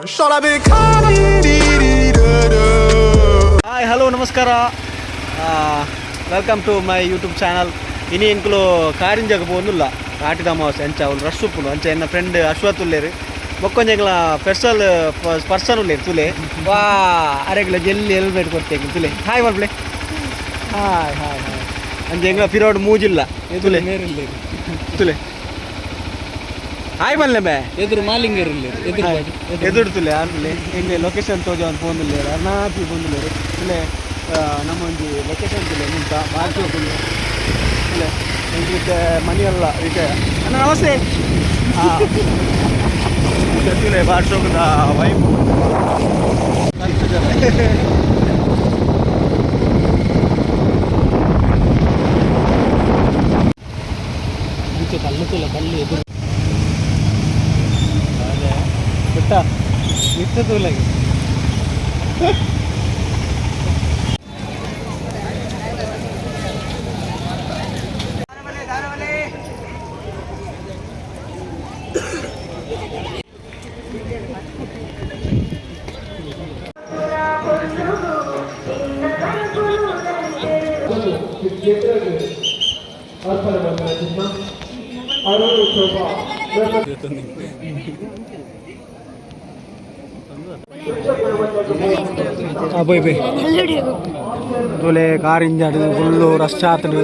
Hi hello ನಮಸ್ಕಾರ, welcome to my YouTube channel. ಇನಿ ಎಂಕುಲು ಕಾರಿಂಜಗ ಪೋಂದುಲ್ಲ ಆಟಿದ ಅಮಾವಾಸ್ಯೆ ಅಂಚ ಅವ್ಲು ರಶ್ ಉಪ್ಪುಂಡು. ಅಂಚ ಎನ್ನ ಫ್ರೆಂಡ್ ಅಶ್ವಥ್ ಉಲ್ಲೇರು, ಬೊಕ್ಕೊಂಜಿ ಎಂಕ್ಲ ಸ್ಪೆಷಲ್ ಪರ್ಸನ್ ಉಲ್ಲೇರು ತುಲೆ. ವಾ ಅರೆಗ್ಲ ಜೆಲ್ಲಿ ಹೆಲ್ಮೆಟ್ ಕೊಡ್ತೇನೆ ತುಲೆ. ಹಾಯ್ ಮಲ್ಪ್ಲೆ, hi hi hi. ಅಂಚ ಎಂಕ್ಲ ಪಿರೋಡ್ ಮೂಜಿಲ್ಲ ತುಲೆ ತುಲೆ. ಹಾಯ್ ಮಲ್ಲೆ ಬೇ. ಎದುರು ಮಾಲಿಂಗರ್ ಎದುರು. ಎದುರು ತುಲೆ ಆನ್ಲೆ. ಎಂಗೆ ಲೊಕೇಶನ್ ತೋಜ ಒಂದು ಪೋಂದುಲ್ಲೇರು, ಅರ್ನಾಪಿ ಪೋಂದುಲ್ಲೇರು ತುಲೆ. ನಮ್ಮ ಒಂಜಿ ಲೊಕೇಶನ್ ತುಲೆ ಮುಂತ ಬಾಕಿ ಹೋಗುಂಡು ತುಲೆ. ಎಂಕ್ಲಿತ್ತೆ ಮನಿಯಲ್ಲ ವಿಷಯ. ಅಣ್ಣ ನಮಸ್ತೆ. ಹಾಂ ತುಲೆ, ಬಾರ್ ಶೋಕದ ವೈಫ್. ಮುಂಚೆ ಕಲ್ಲು ತುಲ, ಕಲ್ಲು ಎದುರು. ಬೆಟ್ಟ. ಮಿತ್ತ ತೂಲಗೆ. ಹಾಂ ಬೈ ಬೈ ತುಲೆ. ಕಾರಿಂಜಾಡು full rush ಆತಡು.